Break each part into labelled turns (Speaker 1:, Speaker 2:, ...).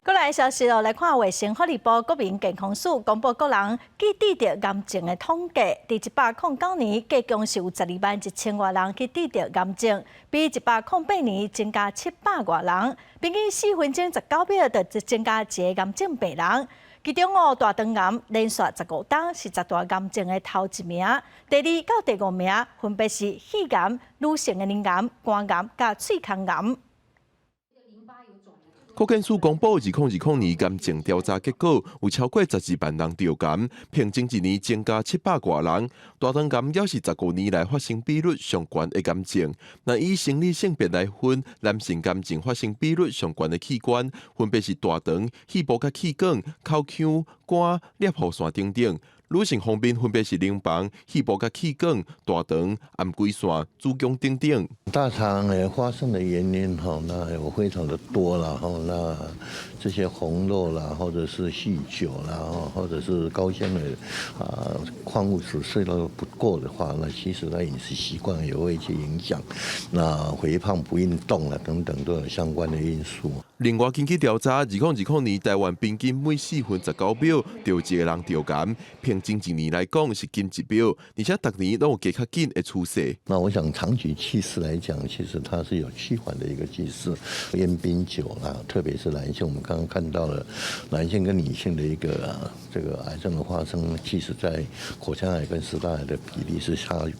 Speaker 1: 閣來消息哦，來看衛生福利部國民健康署公布國人去得著癌症的統計，佇109年，計共是有12萬1千外人去得著癌症，比108年增加700外人，平均4分鐘19秒就增加一个癌症病人。其中哦，大腸癌連續15冬是十大癌症的頭一名，第二到第五名分別是肺癌、女性的乳癌、肝癌佮喙腔癌。
Speaker 2: 國健署公布2020年癌症調查結果，有超過12萬人著癌，平均一年增加700外人。大腸癌也是15年來發生比率上懸的癌症。若以生理性別來分，男性癌症發生比率上懸的器官，分別是大腸、肺部佮氣管、口腔、肝、攝護腺等等。女性方面分別是乳房、肺部佮氣管、大腸、頷頸腺、子宮等等。
Speaker 3: 大腸癌發生的原因哈，那有非常的多啦哈，那這些紅肉啦，或者是酗酒啦，或者是高纖維啊礦物質攝入不夠的話，那其實在飲食習慣也會去影響。那肥胖、不運動啦等等都有相關的因素。
Speaker 2: 另外，根據調查，2020年台灣平均每4分19秒就有一个人著癌，平均一年來講是緊一秒，而且逐年攏有加較緊的趨勢。
Speaker 3: 那我想長期趨勢來講，其實它是有趨緩的一個趨勢。菸檳酒啦，特別是男性，我們剛剛看到了男性跟女性的一個這個癌症的發生，其實在口腔癌跟食道癌的比例是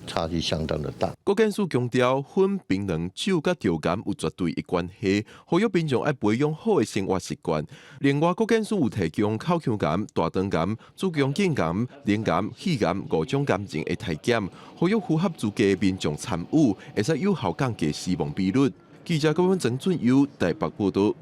Speaker 3: 差距相當的大。
Speaker 2: 國健署強調，薰、檳榔、酒佮著癌有絕對的關係，呼籲民眾愛培養好的生活習慣。另外，國健署有提供口腔癌、大腸癌、子宮頸癌、乳癌、肺癌五種癌症的篩檢，呼籲符合資格的民眾參與，會使有效降低死亡比率。記者郭文曾俊優台北報道。